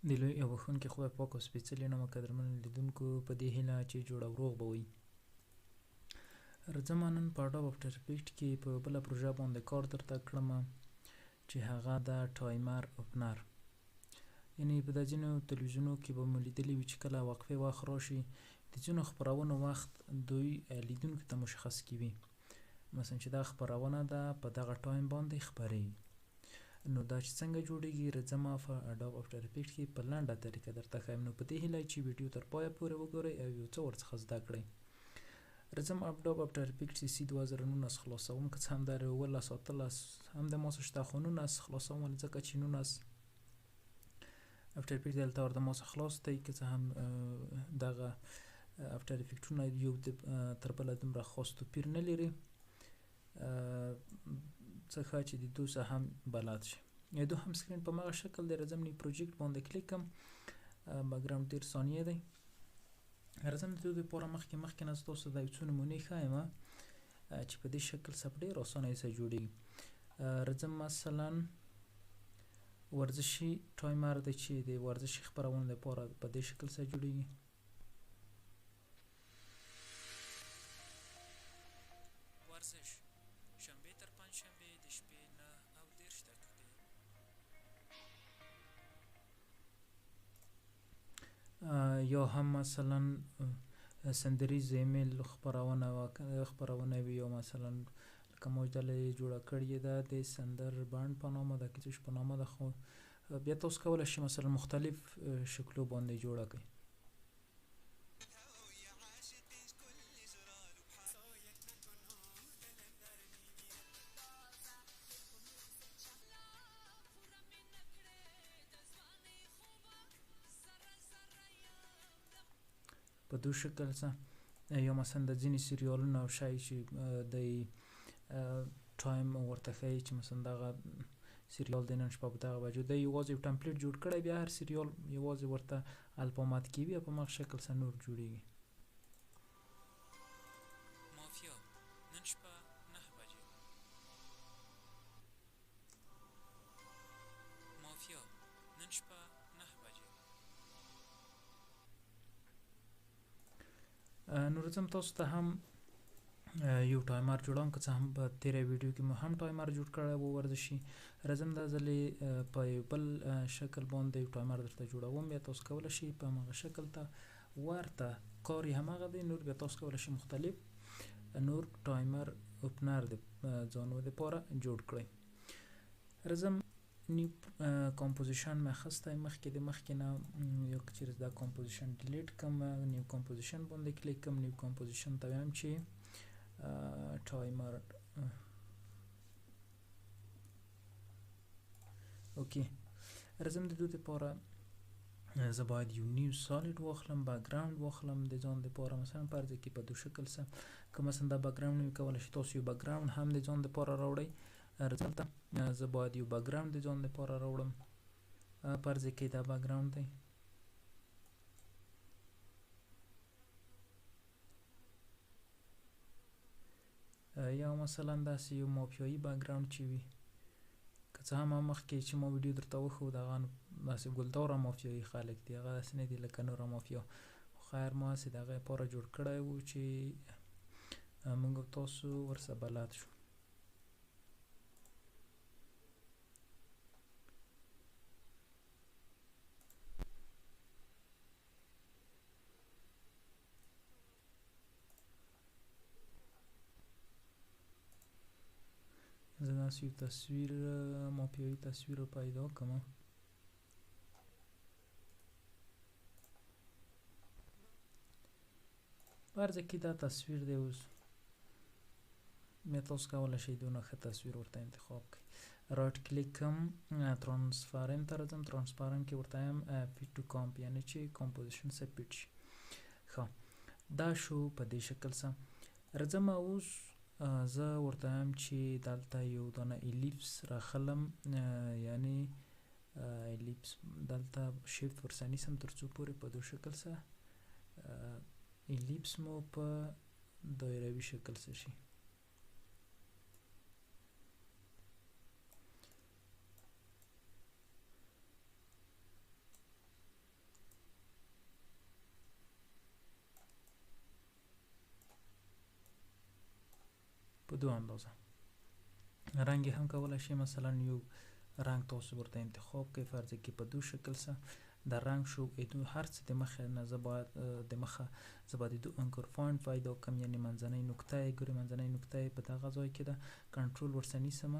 د لوی او بښونکي خدای پاک او سپېڅلي نامه قدرمنو لیدونکو په دې هیله چې جوړ او روغ به وئ. راځم نن په Adobe After Effects کې په بله پروژه باندې کار درته کړم چې هغه ده timer opener. یعنی په د ځینو تلویزیونو کې به مو لیدلي وي چې کله وقفې وخت راشي د ځینو خپرونو وخت دوی لیدونکو ته مشخص کوي، مثلا چې دا خپرونه ده په دغه time باندې خپرېږي. نو دا چې څنګه جوړیږي راځم په Adobe After Effects کې په لنډه طریقه درته ښیم. نو په دې هیله چې ویډیو تر پایه پورې وګورئ او یو څه ورڅخه زده کړئ. راځم Adobe After Effects CC 2019 خلاصوم، که څه هم دا 17 18 هم د ما سره شته، خو 19 خلاصوم ځکه چې 19 After Effects دلته ورته ما سره خلاص دی. که څه هم دغه After Effects ونه یو تر بله دومره خاص توپیر نه لري، څه ښه چې د دوی سره هم بلد شي. یا دوهم screen په مغه شکل دی. راځم new project باندې کلیک کوم، background 30 ثانیې دی. راځم د دوی لپاره مخکې مخکې نه تاسو ته یو څو نمونې ښایم چې په دې شکل سره په ډېر اسانه سره جوړېږي. راځم مثلا ورزشي timer دی چې د ورزشي خپرونو لپاره په دې شکل سره جوړېږي. ورزش شنبه تر پنجشنبې د شپې 9:30. یا هم مثلا سندریز ایمیل خپرونه وي، یا مثلا لکه ما ډله یې جوړه کړې ده د سندر بند په نامه ده که څه شي په نامه ده، خو بیا تاسو کولی شئ مثلا مختلف شکلو باندې جوړه کړئ. په دو شکل سره یا مثلا د ځینې سریالونه او شی چې د time ورته ښیي چې مثلا دغه سریال د نن شپه په دغه بجو دی، یوازې یو template جوړ کړی، بیا هر سریال یوازې ورته الپامات کیوي او په مغه شکل سره نور جوړیږي. مافیا نن شپه 9 بجې. مافیا نن شپه 9 بجې. نو راځم تاسو ته هم یو timer جوړوم، که څه هم په تېره ویډیو کې مو هم timer جوړ کړی و ورزشي. راځم دا ځلې په یو بل شکل باندې یو timer درته جوړوم، بیا تاسو کولی شئ په هماغه شکل ته ورته کار یې هماغه دی، نور بیا تاسو کولی شئ مختلف نور timer opener د ځانو دپاره جوړ کړئ. راځم new composition مې اخیستی مخکې د مخکې نه، یو که چېرې دا composition delete کړم، new composition باندې کلیک کړم، new composition ته وایم چې timer. okay راځم د دوی دپاره زه باید یو new solid واخلم، background واخلم د ځان دپاره. مثلا فرض کې په دو شکل سره که مثلا دا background نه وي کولی شئ تاسو یو background هم د ځان دپاره راوړئ. راځم ته زه باید یو background د ځان دپاره راوړم، فرض کې دا background دی. یا مثلا داسې یو مافیایي background چې وي، که څه هم مخکې چې ما ویډیو درته وښود هغه داسې ګلداره مافیایي خلک دي، هغه داسې نه دي لکه نوره مافیا، خو خیر ما هسې د هغې لپاره جوړ کړی و چې موږ تاسو ورسره بلد شو. زه داسې یو تصویر مافیایي تصویر پیدا کړم. په هر ځای کې دا تصویر دی، اوس بیا تاسو کولی شئ دونه ښه تصویر ورته انتخاب کړئ. right click کوم، transform ته راځم، transform کې ورته وایم fit to comp، یعنی چې composition سره fit شي. ښه دا شو په دې شکل سره. راځم اوس زه ورته وایم چې دلته یو دانه ellipse راخلم، یعنی ellipse دلته شیفت ورسره نیسم تر څو پورې په دو شکل سره ellipse مو په دایروي شکل سره شي. په دوه اندازه رنګ هم کولای شئ. مثلا یو رنګ تاسو ورته انتخاب کړئ، فرض کې په دو شکل سره د رنګ شو. ایدو هر څه د مخه نه زه باید د مخه زه باید دو anchor point پیدا کړم، یعنی منځنۍ نقطه یې ګوري، منځنۍ نقطه یې په دغه ځای کې ده. کنټرول ورسره نیسم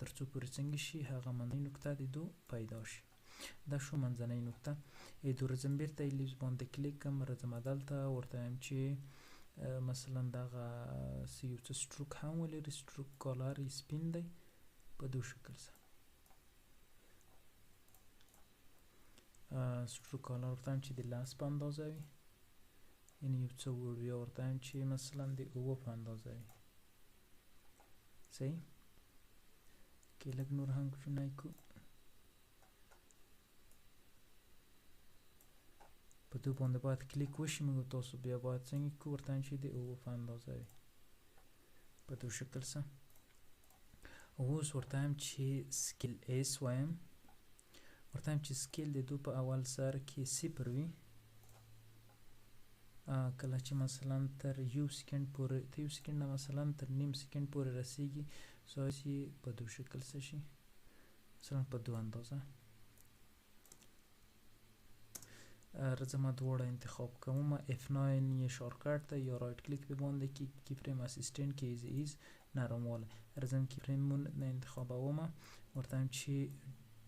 تر څو پورې څنګه شي هغه منځنۍ نقطه د دو پیدا شي. دا شو منځنۍ نقطه. ایدو رزم بیرته ellipse باندې کلیک کوم، رزم دلته ورته وایم چې مثلا دغه یو څه stroke هم ولري، stroke color یې سپین دی په دو شکل سره. stroke color ورته وایم چې د 10 په اندازه وي، یعنی یو څه وړویا ورته وایم چې مثلا د 7 په اندازه وي. صحیح کې لږ نور هم کوچنی کو په دو باندې باید کلیک وشي. موږ تاسو بیا باید څنګه کو ورته وایم چې د 7 په اندازه وي په دو شکل سره. اوس ورته وایم چې scale S وایم، ورته وایم چې scale د دو په اول سر کې 0 وي. کله چې مثلا تر یو سیکنډ پورې، تر یو سیکنډ نه مثلا تر نیم سیکنډ پورې رسیږي، سایز یې په دو شکل څه شي، مثلا په دو اندازه. راځم دواړه انتخاب کوم، F9 یې shortcut دی یا right click په باندې کې keyframe assistant کې easy ease نرموالی. راځم keyframe مون نه انتخابوم، ورته وایم چې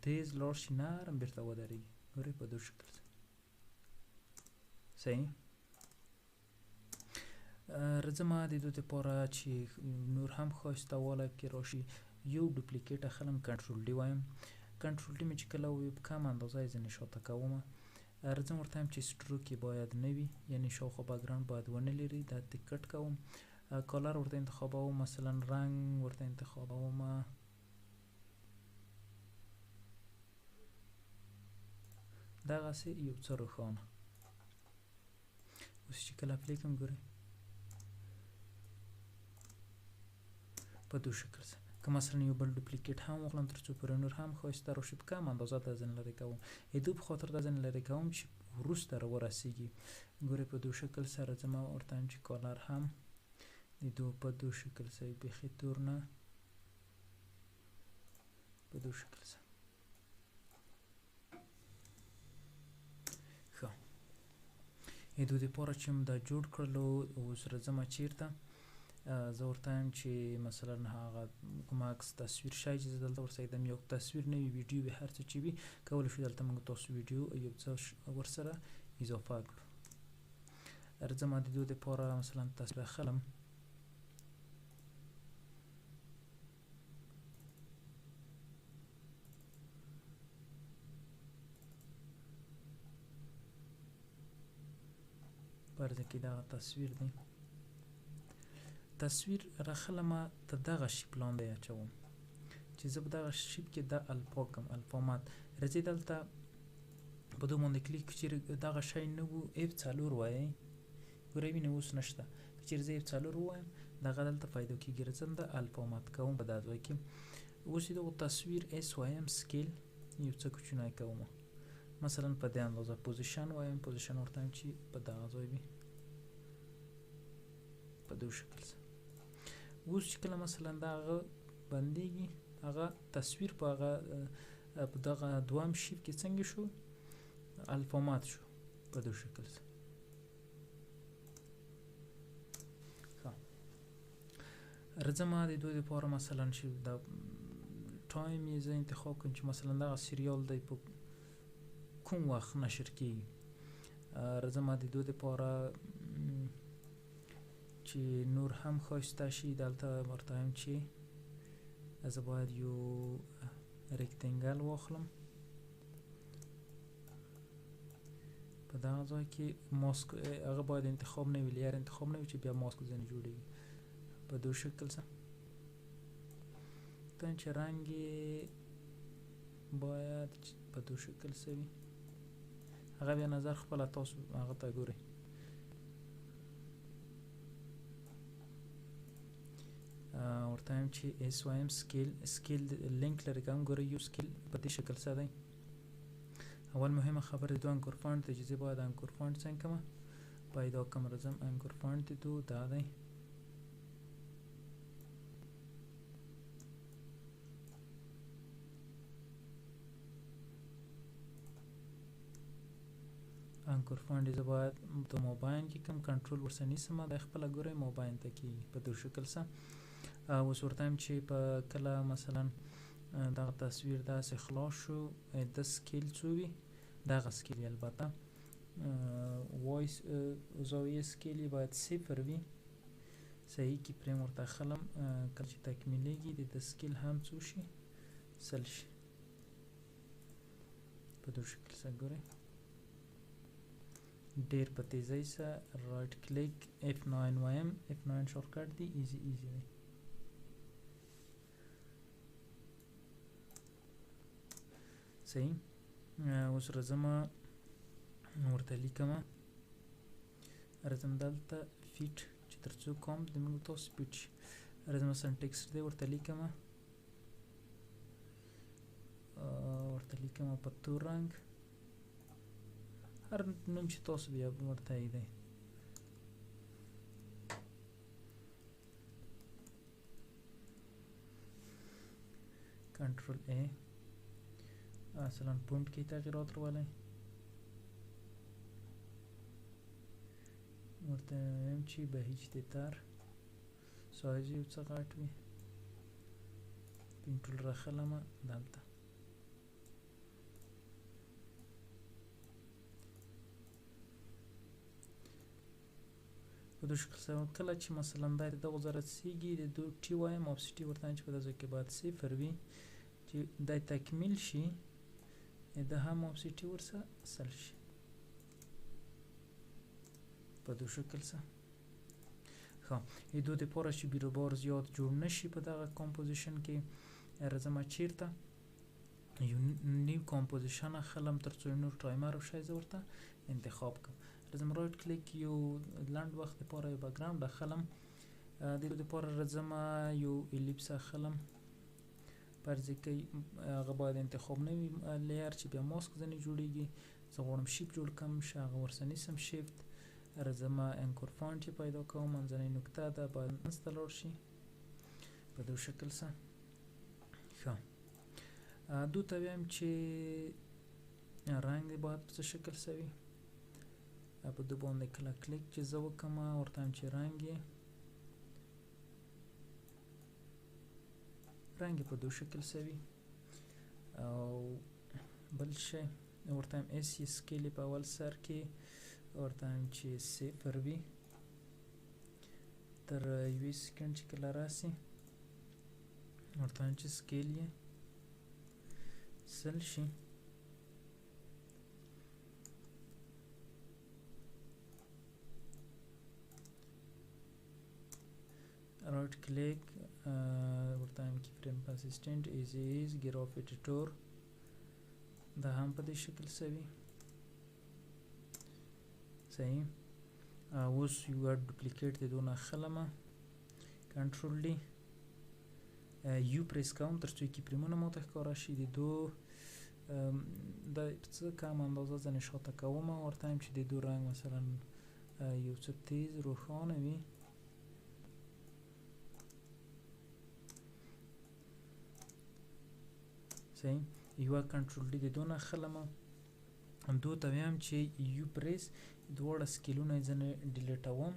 تیز لاړ شي نرم بیرته ودرېږي. ګورئ په دو شکل صحیح. راځم د دو دپاره چې نور هم ښایسته والی پکې راشي یو duplicate اخلم، control D وایم. control D مې چې کله ووایي په کمه اندازه یې ځینې شاته کوم. راځم ورته وایم چې stroke یې باید نه وي، یعنی شاوخوا background باید ونه لري، دا تکټ کوم. color ورته انتخابوم، مثلا رنګ ورته انتخابوم. دغسې یو څه روښانه. اوس چې کله play کړم ګورئ په دو شکل سره. که مثلا یو بل duplicate هم واخلم تر څو پورې نور هم ښایسته راشي، په کم اندازه دا ځینې لرې کوم. د دو په خاطر دا ځینې لرې کوم چې وروسته راورسېږي. ګورئ په دو شکل سره زما ورته وایم چې color هم د دو په دو شکل سره بیخي تور نه، په دو شکل سره. ښه د دو دپاره چې دا جوړ کړلو اوس راځم چېرته، زه ورته وایم چې مثلا هغه کوم عکس تصویر شی چې زه دلته ورسره ږدم، یو تصویر نه وي ویډیو وي هر څه چې وي، کولی شو دلته موږ تاسو ویډیو یو څه ورسره اضافه کړو. راځم د دو دپاره مثلا تصویر اخلم. فرض کې دغه تصویر دی، تصویر راخلمه ته دغه shape لاندې اچوم چې زه په دغه shape کې دا alpha کوم، alpha matte. راځئ دلته په دو باندې کلیک، چېرې دغه شی نه وو F4 وایئ، ګورئ وینئ اوس نشته. که چېرې زه F4 ووایم دغه دلته پیدا کېږي. راځم دا alpha matte کوم په دا ځای کې. اوس یې دغه تصویر S وایم، scale یو څه کوچنی کوم، مثلا په دې اندازه. position وایم، position ورته وایم چې په دغه ځای وي په دو شکل سره. اوس چې کله مثلا دا هغه بندېږي، هغه تصویر په هغه په دغه دوام shape کې څنګه شو، alpha matte شو په دو شکل سره. ښه راځم د دوی دپاره مثلا چې دا time یې زه انتخاب کړم چې مثلا دغه سریال دی په کوم وخت نشر کیږي. راځم د دوی دپاره چې نور هم ښایسته شي دلته ورته وایم چې زه باید یو rectangle واخلم. په دغه ځای کې ماسک هغه باید انتخاب نه وي، layer انتخاب نه وي چې بیا ماسک ځینې جوړېږي په دو شکل سره. ته چې رنګ یې باید په دو شکل سره وي، هغه بیا نظر خپله تاسو هغه ته ګورئ. ورته وایم چې S وایم، scale scale link لرې کوم. ګورئ یو scale په دې شکل سره دی. اول مهمه خبره د دو anchor point دی چې زه باید anchor point څنګه کړم پیدا کړم. راځم anchor point د دو دا دی. anchor point زه باید د موبایل کې کوم کنټرول ورسره نیسم، دا خپله ګورئ موبایل ته کېږي په دو شکل سره. اوس ورته وایم چې په کله مثلا دغه تصویر داسې خلاص شو، د scale څو وي، دغه scale یې البته وایس زاویه scale یې باید 0 وي. صحیح key frame ورته اخلم، کله چې تکمیلېږي د scale هم څو شي، 100 شي په دو شکل سره. ګورئ ډیر په تیزۍ سره right click F9 وایم، F9 shortcut دی، easy easy دی. صحیح، اوس راځم ورته لیکم، راځم دلته fit چې تر څو کوم د موږ تاسو fit شي. راځم مثلا text دی ورته لیکم، ورته لیکم په تور رنګ، هر نوم چې تاسو بیا ورته دی. کنټرول A، مثلا font کې تغییرات راولئ، ورته وایم چې بهیج تر سایز یو څه غټ وي. pen tool راخلمه دلته، په دو شکل سره. کله چې مثلا دا دغو ځای رسېږي، د دو T وایم opacity ورته وایم چې په دغه ځای کې باید 0 وي، چې دا تکمیل شي د هم opacity ورسره 100 شي په دو شکل سره. ښه، دو دپاره چې بیروبار زیات جوړ نه شي په دغه composition کې، راځم چېرته یو new composition اخلم تر څو نور ټایمر او شی زه ورته انتخاب کړم. راځم right click، یو لنډ وخت دپاره یو background اخلم. د دې دپاره راځم یو ellipse اخلم، فرض کړئ هغه باید انتخاب نه وي layer چې بیا ماسک ځنې جوړیږي. زه غواړم shape جوړ کړم، هغه ورسره نیسم شیفت، راځم anchor point یې پیدا کوم، منځنۍ نقطه ده باید منځ ته لاړ شي په دو شکل سره. ښه، دو ته وایم چې رنګ یې باید په څه شکل سره وي. په دو باندې کله کلیک چې زه وکړم، ورته وایم چې رنګ یې په دو شکل سره وي. او بل شی ورته وایم S یې scale یې په اول سر کې ورته وایم چې 0 وي، تر یوې second چې کله راسي ورته وایم چې scale یې 100 شي. right click، ورته وایم key frame assistant، easy ease، graph editor، دا هم په دې شکل سوي. صحیح، اوس یو duplicate د دونه اخلمه، control D، U press کوم تر څو key frame ونه ماته ښکاره شي. د دو دا څه کم اندازه ځنې شاته کوم، ورته وایم چې د دو رنګ مثلا یو څه تیز روښانه وي. صحیح، یوه control D د دونه اخلمه، دو ته وایم چې U press، دواړه scale ونه یې ځنې delete وم.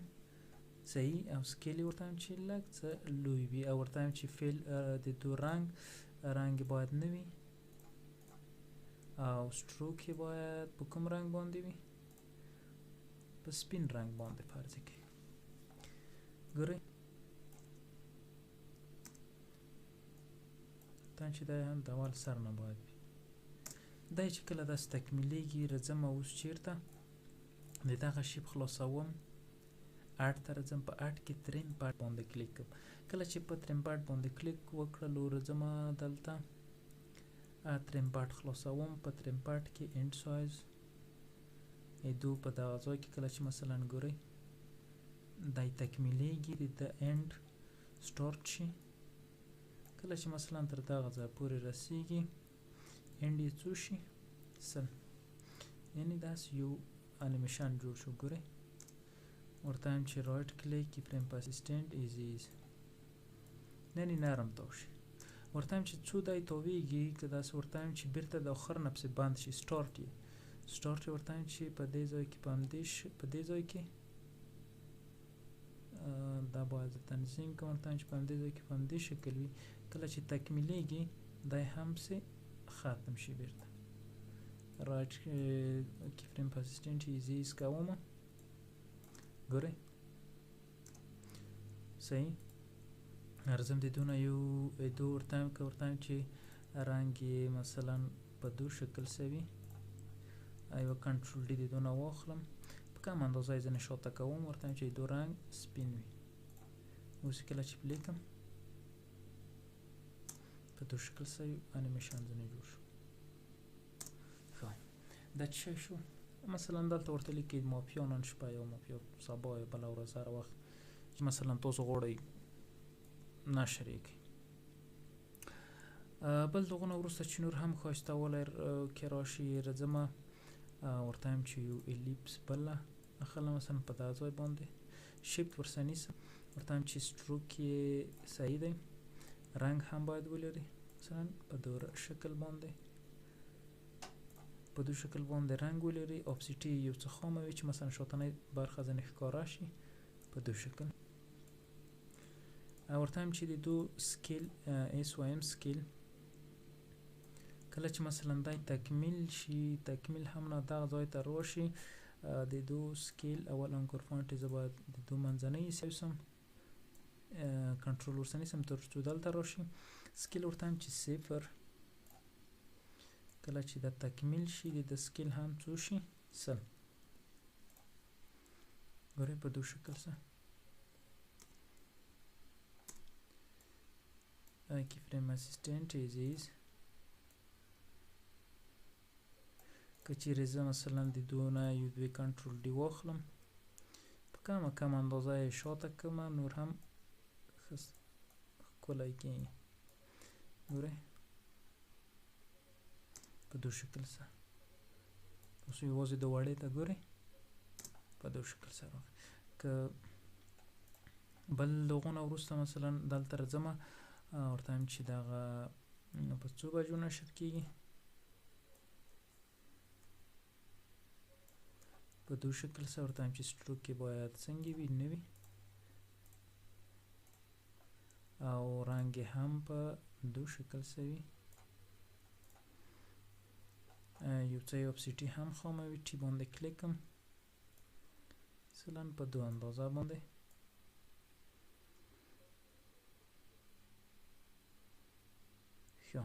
صحیح، او scale یې ورته وایم چې لږ څه لوی وي، او ورته وایم چې fill د دو رنګ باید نه وي، او stroke یې باید په کوم رنګ باندې وي، په سپین رنګ باندې فرض کړئ. ګورئ دا چې دا هم د اول سر نه باید وي. دا چې کله داسې تکمیلېږي، راځم اوس چېرته د دغه shape خلاصوم، add ته راځم، په add کې trim path باندې کلیک کوم. کله چې په trim path باندې کلیک وکړلو، راځم دلته trim path خلاصوم، په trim path کې end size دو په دغه ځای کې کله چې مثلا ګورئ دا تکمیلېږي، د end start شي، کله چې مثلا تر دغه ځای پورې رسیږي end یې څو شي، 100، یعنی داسې یو انیمیشن جوړ شو. ګورئ ورته وایم چې right click، key frame assistant، easy ease، یعنی نرم تاو شي. ورته وایم چې څو دی تاویږي، که داسې ورته وایم چې بیرته د آخر نه پسې بند شي، سټارټ یې سټارټ ورته چې په دې ځای کې، په همدې په دې ځای کې دا باید تنظیم کوم، ورته چې په همدې ځای کې په همدې شکل وي. کله چې تکمیلیږي دی هم سي ختم شي. بیرته right keyframe assistant easy ease کوم. ګورئ، صحیح ارزم د دونه یو دو ورته که ورته چې رنګ یې مثلا په دو شکل سوي. یو control D د دونه واخلم، په کم اندازه یې ځنې شاته کوم، ورته چې دو رنګ سپین وي. اوس کله چې play کم، په دو شکل سوي انیمیشن ځنې جوړ شو. ښه، دا څه شی شو؟ مثلا دلته ورته لیکي مافیا نن شپه یا مافیا سبا یا بله ورځ، هر وخت چې مثلا تاسو غواړئ نشر یې کړئ. بل دغونه وروسته چې نور هم ښایسته والی کې راشي، راځمه ورته وایم چې یو ellipse بله اخلم، مثلا په دا ځای باندې shift ورسره نیسم، ورته وایم چې stroke یې صحیح دی، رنګ هم باید ولري، مثلا په دور شکل باندې، په دو شکل باندې رنګ ولري. opacity یو څه خامه وي چې مثلا شاتنۍ برخه ځنې ښکاره شي په دو شکل. ورته وایم چې د دو scale S وایم scale، کله چې مثلا دی تکمیل شي، تکمیل هم نه، دغه ځای ته راشي، د دو scale اول anchor point زه باید د دو منځنۍ یوسم، کنټرول ورسره نیسم تر څو دلته راشي. scale ورته وایم چې 0. کله چې دا تکمیل شي د scale هم څو شي؟ 100. ګورئ، په دو شکل سره keyframe assistant easy ease. که چیرې زه مثلا د دوه نه یو دوې control D واخلم، په کمه کمه اندازه یې شاته کړم، نور هم ښه ښکلی کېږي. ګورئ، په دو شکل سره. اوس یوازې د وړې ته ګورئ، په دو شکل سره. که بل دغونه وروسته مثلا دلته راځمه، ورته وایم چې دغه په څو بجو نشر کیږي، په دو شکل سره. ورته وایم چې stroke یې باید څنګه وي؟ نه وي، او رنګ یې هم په دو شکل سره وي. یو څه یې opacity هم خامه وي. T باندې کلیک کوم، مثلا په دو اندازه باندې. ښه،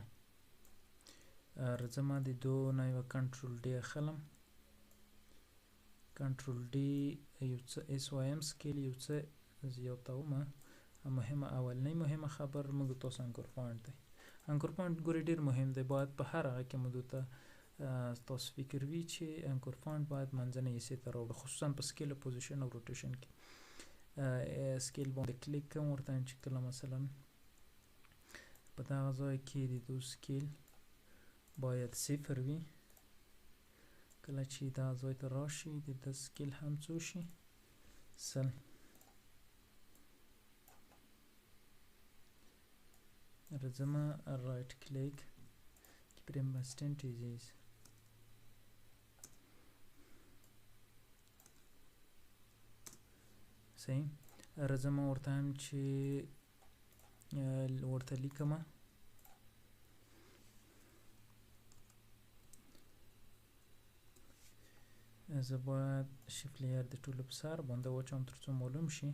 راځمه د دو نه یوه control D اخلم، control D، یو څه S وایم scale یو څه زیاتومه. مهمه، اولنۍ مهمه خبر موږ تاسو anchor point دی. anchor point ګورې ډیر مهم دی، باید په هر هغه کې مو ته تاسو فکر وي چې anchor point باید منځنۍ حصې ته راوړو، خصوصا په scale، position او rotation کې. scale باندې کلیک کوم، ورته چې کله مثلا په دغه ځای کې د دو scale باید 0 وي، کله چې دا ځای ته راشي د ده scale هم څو شي؟ 100. راځمه right click، keyframe assistant easy ease. صحیح، راځمه ورته هم چې ورته لیکمه زه باید shift layer د ټولو په سر باندې واچوم تر څو معلوم شي.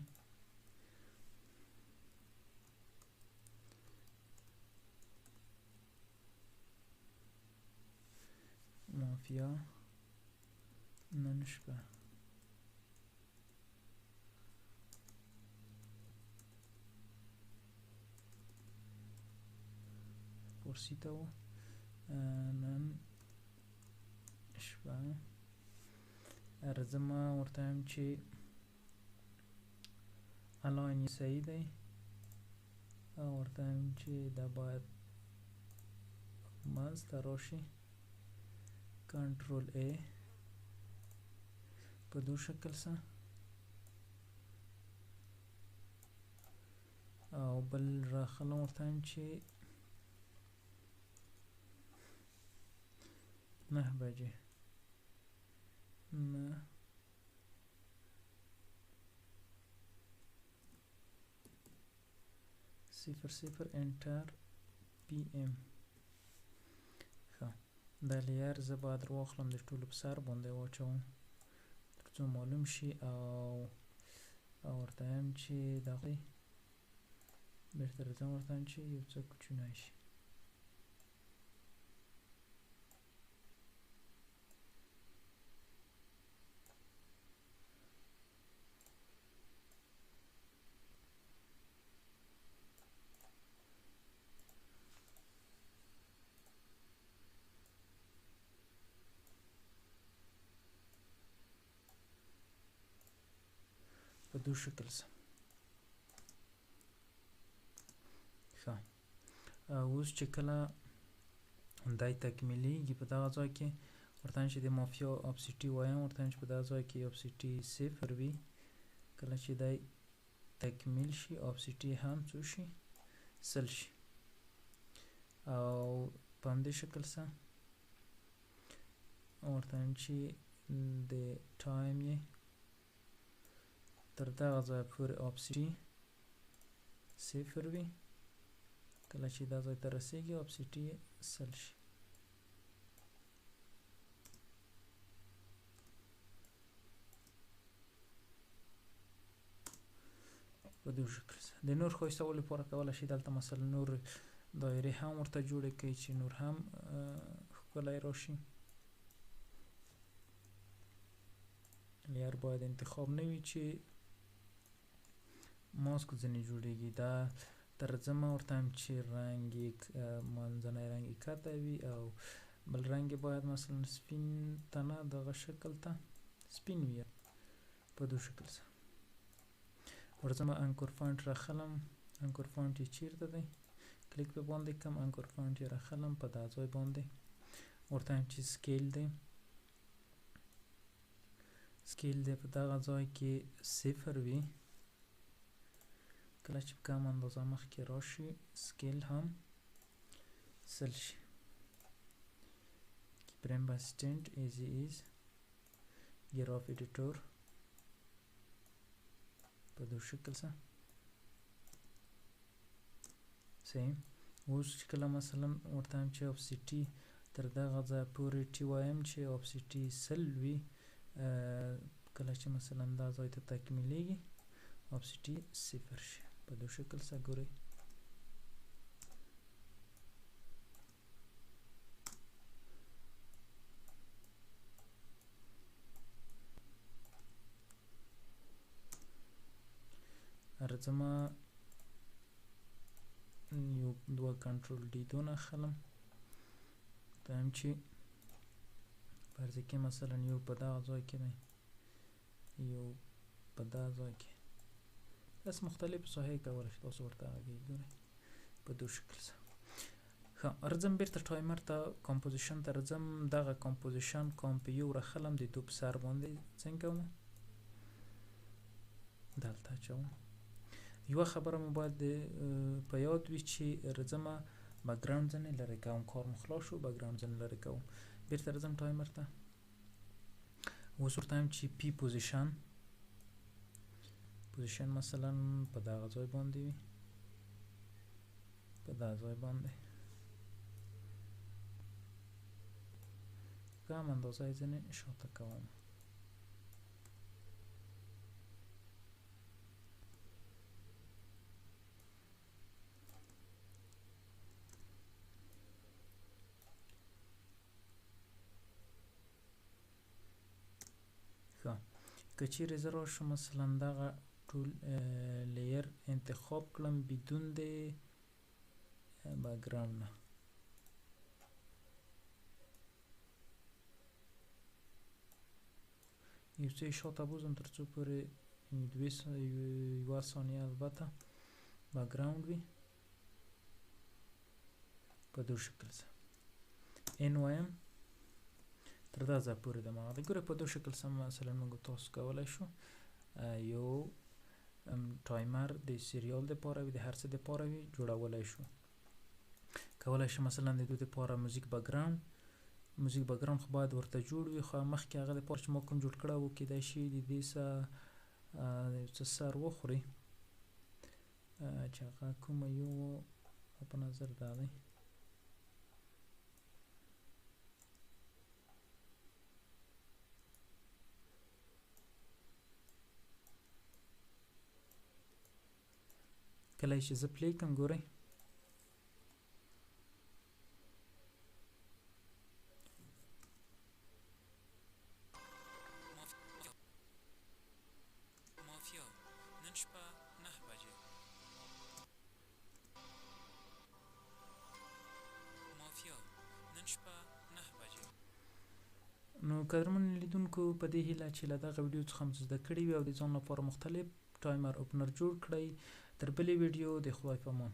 مافیا نن شپه. فارسی ته و نن شپه. راځمه ورته وایم چې align یې صحیح دی، او ورته وایم چې دا باید منځ ته راشي. control A په دو شکل سره. او بل راخلم، ورته وایم چې 9 بجې. نه 0 0 enter PM. ښه، دا layer زه باید راواخلم د ټولو په سر باندې واچوم تر څو معلوم شي، او ورته وایم چې دا بیرته راځم، ورته وایم چې یو څه کوچنی شي. په دو شکل سره. ښه، اوس چې کله دی تکمیلیږي په دغه ځای کې ورته چې د مافیا opacity وایم، ورته چې په دغه ځای کې opacity 0 وي، کله چې دی تکمیل شي opacity هم څو شي؟ 100 شي. او په همدې شکل سره ورته چې د time یې تر دغه ځایه پورې opacity 0 وي، کله چې دا ځای ته رسیږي opacity یې 100 شي. په دې شکل سره د نور ښایستولو لپاره کولی شئ دلته مثلا نور دایرې هم ورته جوړې کړئ چې نور هم ښکلی راشي. layer باید انتخاب نه وي چې ماسک ځنې جوړیږي. دا ترجمه ورته هم چې رنګ یې منځنی رنګ یې کښته وي او بل رنګ یې باید مثلا سپین ته نه دغه شکل ته سپین وي په دو شکل سره. ورځم anchor point راخلم، anchor point یې چیرته دی؟ کلیک په باندې کوم، anchor point یې راخلم په دا ځای باندې، ورته هم چې scale دی، scale دی په دغه ځای کې 0 وي، کله چې په کم اندازه مخکې راشي scale هم 100 شي. Keyframe assistant easy ease graph editor په دو شکل سره. صحیح. اوس چې کله مثلا ورته هم چې opacity تر دغه ځایه پورې ټي وایم چې opacity 100 وي، کله چې مثلا دا ځای ته تکمیلیږي opacity 0 شي. په دو شکل سره ګورئ. راځم یو دوه control D دونه اخلم، ته هم چې فرض کې مثلا یو په دغه ځای کې دی، یو په دغه ځای کې، داسې مختلف ساحې کولی شئ تاسو ورته غږېږئ ګورئ په دو شکل سره. ښه، راځم بیرته timer ته composition ته راځم. دغه composition comp یو راخلم د دو په سر باندې څنګه کوم دلته اچوم. یوه خبره مو باید په یاد وي چې راځم background ځنې لرې کوم، کار مو خلاص شو background ځنې لرې کوم. بیرته راځم timer ته، اوس ورته وایم چې P position، position مثلا په دغه ځای باندې وي، په دغه ځای باندې کم اندازه یې ځنې شاته کوم. ښه، که چیرې زه راشم مثلا دغه ټول layer انتخاب کړم بدون د background نه، یو څه یې شاته بوځم تر څو پورې یوه ثانیه البته background وي په دو شکل سره. N وایم تر دا ځای پورې د مغه دی. ګوره په دو شکل سم مثلا موږ تاسو کولی شو یو timer د سریال دپاره وي، د هر څه دپاره وي جوړولی شو. کولی شو مثلا د دوی دپاره music background موزیک بکګراوند خو باید ورته جوړ وي، خو مخکې هغه دپاره چې ما کوم جوړ کړی و کیدای شي د دې څه یو څه سر وخوري، چې هغه کومه یو په نظر دا دی. کله چې زه play کوم ګورئ مافیا نن شپه 9 بجې. مافیا نن شپه 9 بجې. نو قدرمن لیدونکو، په دې هیله چې له دغه ویډیو څخه مو زده کړي وي او د ځان لپاره مختلف timer opener جوړ کړئ. تر بلې ویډیو د خدای په امان.